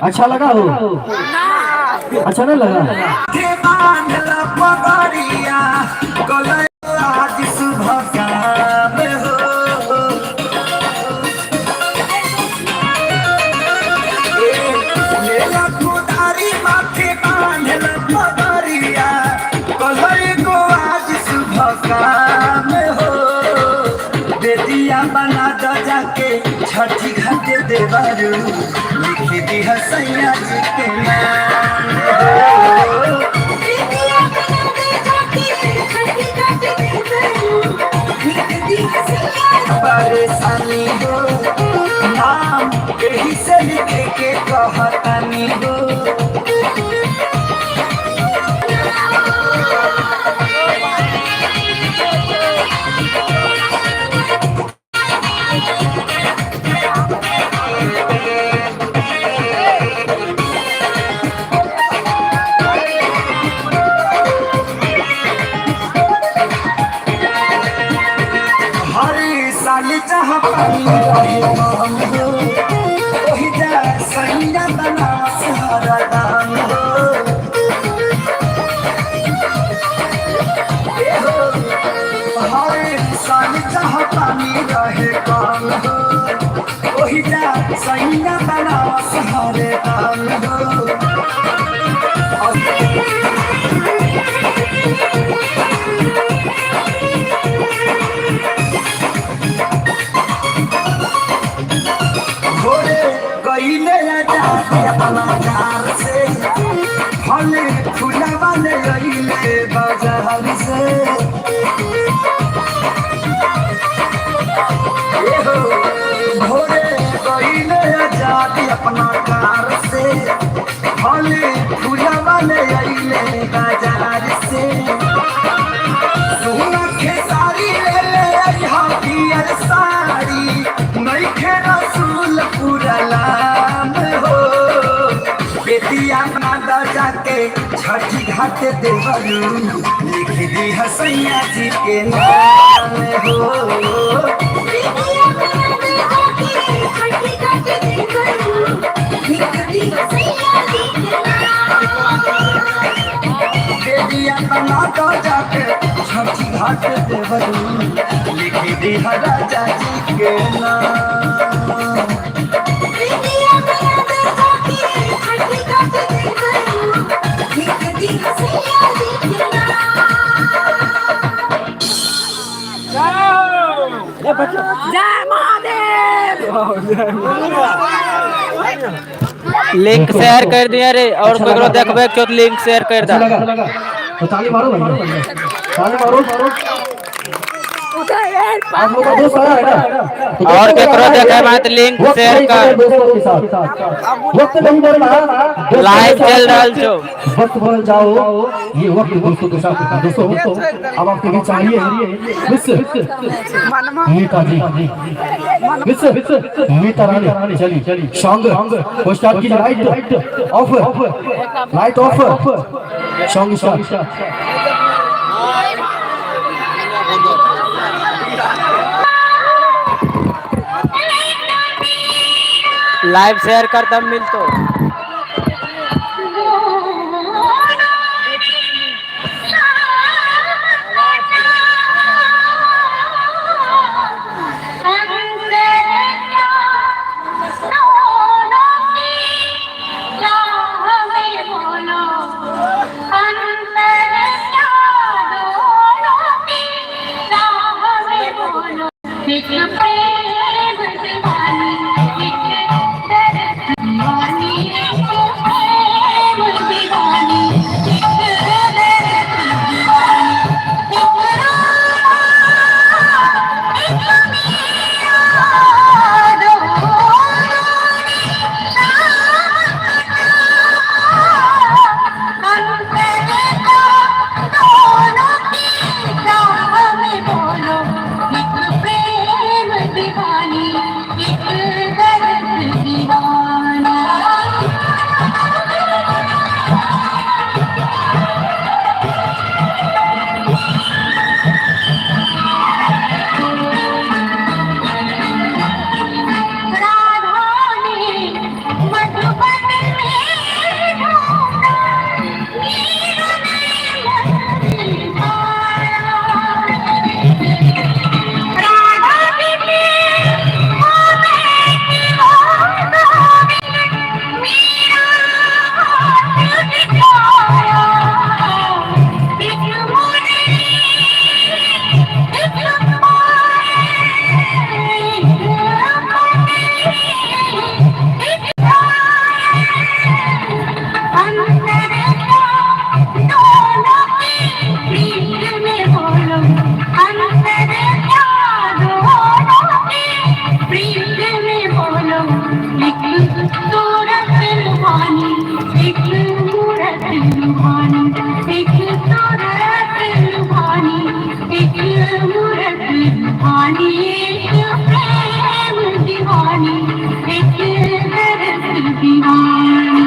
अच्छा लगा हो? अच्छा नहीं लगा? बेदिया बना द जाके छठी घाटे देवरू, लिख दी सैया जी के नाम हो। परेशानी हो, नाम एही से लिखे के कहतानी हो। हर साल जहाँ पानी रहे कम हो, ओही जा सैया बनावस हरदम हो। ए हो, हर साल जहाँ पानी रहे कम हो, ओही जा सैया बनावस हरदम हो। भोरे गईले आजादी अपना कार से, फल फूलवा ले अइले बाजार से। ए हो, भोरे गईले आजादी अपना कार से, फल फूलवा ले अइले बाजार से। सोना खेसारी ले ले अइहा पियर साड़ी, नइखे रसूल पूरा लाम हो। बेटिया मादा जाके छठी घाट देवरू, लिख दी सैया जी के नाम हो। बेटिया बना दो जाके छठी घाट देवरू, लिख दी राजा जी के नाम। जय महादेव। लिंक शेयर कर दिया रे, और अच्छा केकरो लगा। देखबे के लिंक शेयर कर अच्छा दा। लगा तो ताली मारो भाई, ताली मारो। आप लोग का दोस्त आया है ना? तो और दोस्तों केकरो अगर आया देखे है, बात लिंक वक्त शेयर नहीं कर। बदल दोस्तों के साथ वक्त नहीं बदला, दोस्तों लाइव के साथ चल रहल छो। वक्त बदल जाओ, ये वक्त दोस्तों के साथ होता है। दोस्तों अब आपके बीच आई है मिस नीता जी, मिस नीता रानी। चलिए चलिए, सॉन्ग वो स्टार्ट कीजिए। Light off, light off, song start. Live share कर तब मिलतो। एक प्रेम दीवानी, एक दर्द दीवानी। में बोलो, एक सूरत लुभानी, एक मूरत लुभानी, एक सूरत लुभानी, एक मूरत लुभानी, एक प्रेम दीवानी, एक दर्द दीवानी।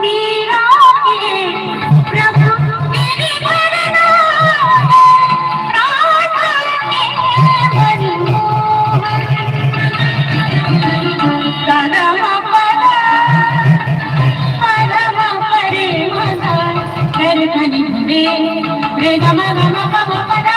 मेरा ये प्रभु मेरी वरना राधा के मनमोहन। परम पद परम परे मद कर धनि रे रे गम गम पम पद